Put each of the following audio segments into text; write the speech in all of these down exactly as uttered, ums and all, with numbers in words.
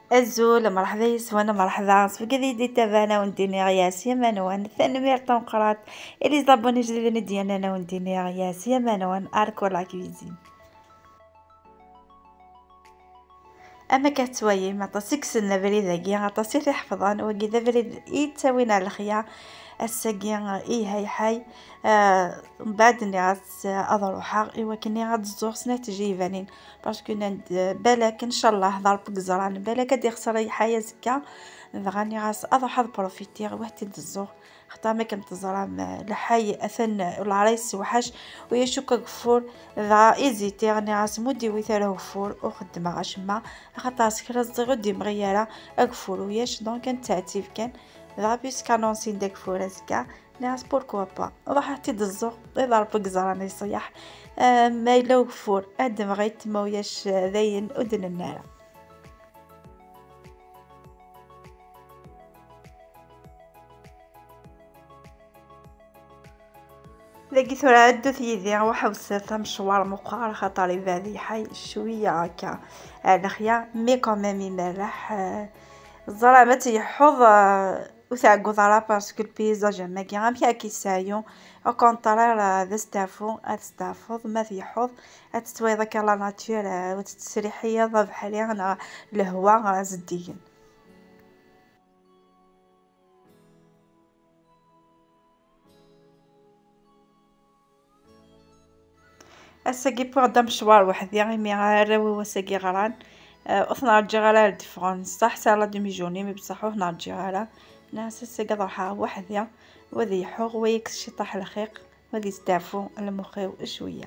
Azul, mṛeḥba yes-wen, mṛeḥba s wigad i d-ittaban, a wen-d-iniɣ yas yama-nwen, tanemmirt tameqqrant. I les abonnés ijdiden i d-yernan, a wen-d-iniɣ yas yama-nwen, ar kul la cuisine. Am akka tettwayim, aṭas i yessnen abrid-agi, aṭas i t-iḥefḍen, wagi d abrid i yettawin ar lexyar. Ass-agi iha iḥay, eh, mbeɛd nniɣ-as, eh, ad ruḥeɣ i wakken ad d-ẓẓuɣ snat tjeɛbanin, parce que nnan-d, eh, balak, ncallah, d Ṛebbi i yeẓran, balak ad ixṣer iḥay azekka. Dɣa nniɣ-as ad ruḥeɣ ad profitiɣ, ad t-id-ẓẓuɣ. Xaṭer, ma akken teẓram, eh, lḥay atan, eh, lɛar yessewḥac, u yecukk ageffur, dɣa hésiter, nniɣ-as ma ur d-iwit ara ugeffur, ur xeddmeɣ acemma, axaṭer s kra ẓẓiɣ ur d-imɣi ara ageffur uyac, donc ad nettɛettib kan. Dɣa puisque annoncin-d ageffur azekka, nniɣ-as pourquoi pas, ruḥ ad t-id-ẓẓuɣ, d Ṛebbi i yeẓran ay ṣṣeḥ. Eh, ma yella ugeffur, ad d-mɣit, ma ulac, eh, dayen ur d-nenni ara. Dagi tura ddut yid-i, ḥewset, amecwar meqqar, axaṭer ibɛed iḥay cwiya akka ar lexyar, mais quand même imerreḥ, eh, ẓer ma ad t-yeḥḥuḍ, eh, ur tɛegguḍ ara, parce que le paysage am wagi, amek ara k-yesseɛyu? Au contraire, eh, d asteɛfu, ad testeɛfuḍ, ma ad t-yeḥḥuḍ, ad tettwaliḍ akka la nature, eh, ur tettesriḥiyeḍ abeḥri neɣ lehwa, eh, zeddigen. Ass-agi wwiɣ-d amecwar weḥd-i, imi arraw-iw ass-agi ɣran. Eh, ur ten-rǧiɣ ara ad d-ffɣen. Ṣṣeḥ sɛiɣ la demi-journée, mi beṣṣeḥ ur ten-rǧiɣ ara. Nniɣ-as ass-agi ad ruḥeɣ weḥd-i, u ad yeḥḥuɣ, wa yekkes ciṭṭaḥ lxiq, u ad yesteɛfu lmux-iw cwiya.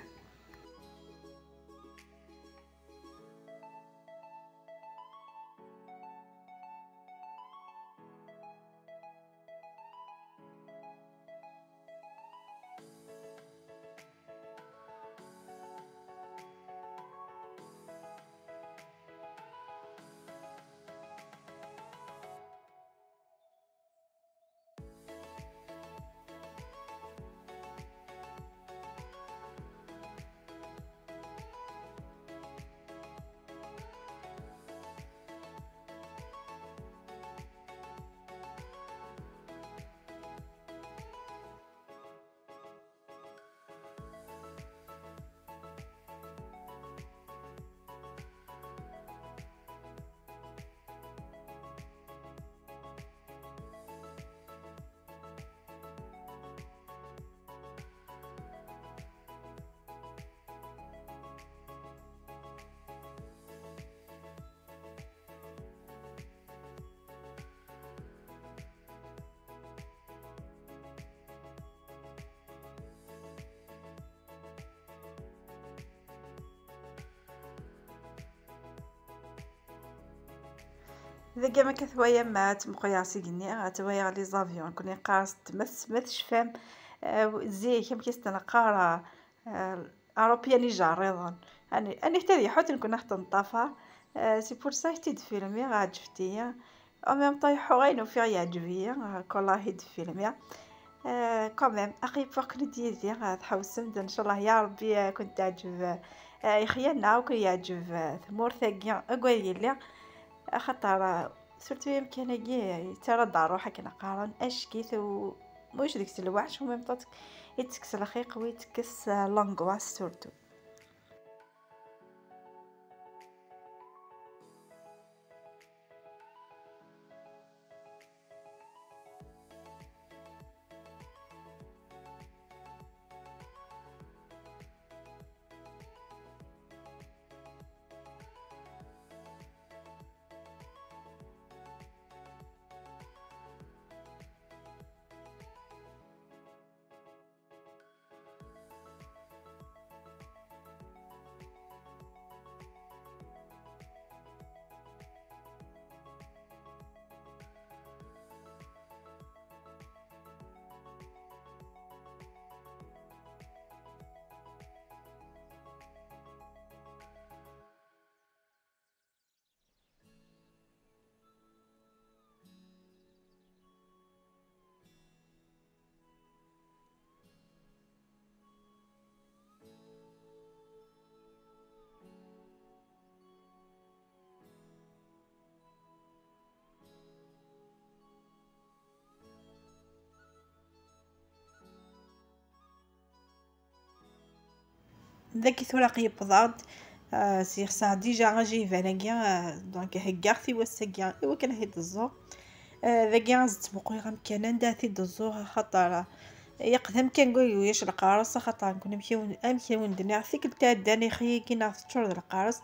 Dagi, ma akka twayam, ad tmuqleɣ s igenni, ad twayeɣ les avions, nekkni neqqar s tmes, ma tecfam, eh, zik, amek i s-neqqar, eh, aṛupyan ijerriḍen. Ani, ani ḥta ad yeḥḥut, nekkni ad ɣ-ten-ṭṭafar. Eh, c'est pour ça i t-id-filmiɣ, ɛǧbent-iyi. En même temps, iḥḥu ayen ufiɣ yeɛǧeb-iyi, eh, kullah i d-filmiɣ. Eh, quand même, aql-i wwiɣ-ken-id yid-i, eh, tḥewsem-d, ncallah ya Ṛebbi, eh, kent-teɛǧeb, eh, Ixyana, u ken-yeɛǧeb, eh, tmurt-agi, deg way yelli, axaṭer, eh, surtout amkan-agi, eh, yettarra-d ṛṛuḥ akken qqaren, acek-it, u mulac deg-s lweḥc, u même temps, yettekkes lxiq, u yettekkes, eh, l'angoisse surtout. Dagi tura yewweḍ-aɣ-d, ah, s yexseɣ dija ajiban-agi, ah, donc heggaɣ-t i wass-agi i wakken ad t-id-ẓẓuɣ. Ah, dagi ad ttmuquleɣ amkan anda ad t-id-ẓẓuɣ, axaṭer, ah, yeqdem kan deg ulac lqares, axaṭer nekni amek i wen-, amek i wen-d-nniɣ, tikkelt iɛeddan ixi-agi neɣ teččur d lqares.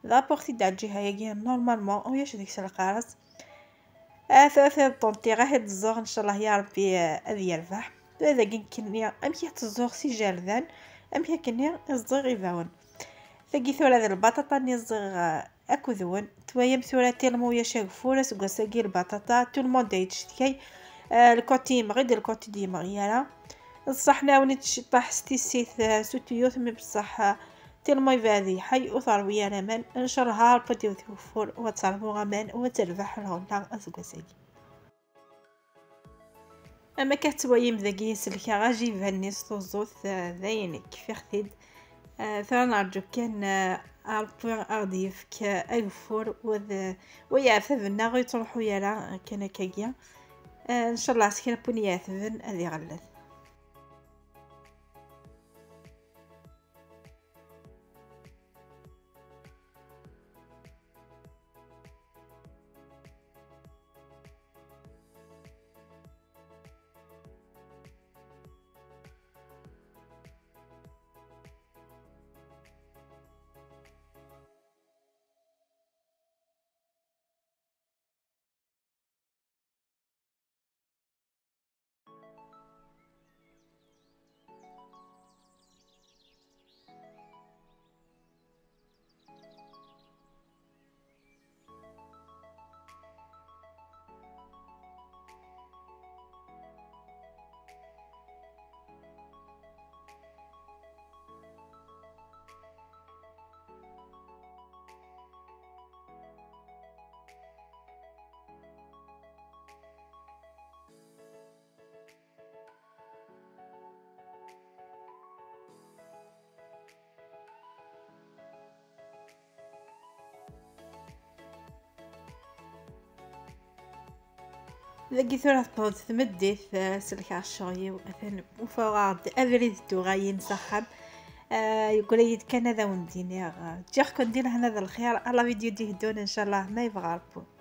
D rapport i d-ɛǧiha-agi, normalement ulac deg-s lqares. Ata tiṭ-nni ad tt-ẓẓuɣ, ncallah ya Rebbi, ah, ad yerbeḥ. Tura dagi nekni amek i tt-ẓẓuɣ s ijerdan, amek akkenni i ẓẓiɣ ibawen. Tagi tura d lbaṭaṭa-nni ẓẓiɣ, ah, akked-wen. Twayam tura tellement ulac ageffur aseggas-agi, lbaṭaṭa, tout le monde ay yettcetkay. Ah, le côté yemɣi d le côté d-yemɣi ara. Ṣṣeḥ nɛawen-itt ciṭṭaḥ s tissit, ah, s utuyut, mi beṣṣeḥ, ah, tellement yebɛed lḥal ur terwi ara aman. Ncallah Rebbi ad d-iwet ugeffur u ad terbu aman u ad terbeḥ lɣella aseggas-agi. Am akka tettwayim dagi selkeɣ ajiban-nni s tuẓut, ah, d ayen kfiɣ-t-id. Ah, tura nerǧu kan, ah, Rebbi ad ɣ-d-yefk, ah, ageffur, wa d, wa yeɛtaben-aɣ ur yettruḥu ara kan akkagi. Ah, ncallah s kra n win yeɛtben ad iɣellet. Dagi tura tewweḍ-d tmeddit, ah, selkeɣ ccɣel-iw, atan ufaɣ-aɣ-d abrid n tuɣalin s axxam. Ah, yeggra-yi-d kan ad awen-d-iniɣ, ah, ǧǧiɣ-ken di lehna d lxir, à la vidéo d-iheddun, ncallah, ma yebɣa Rebbi.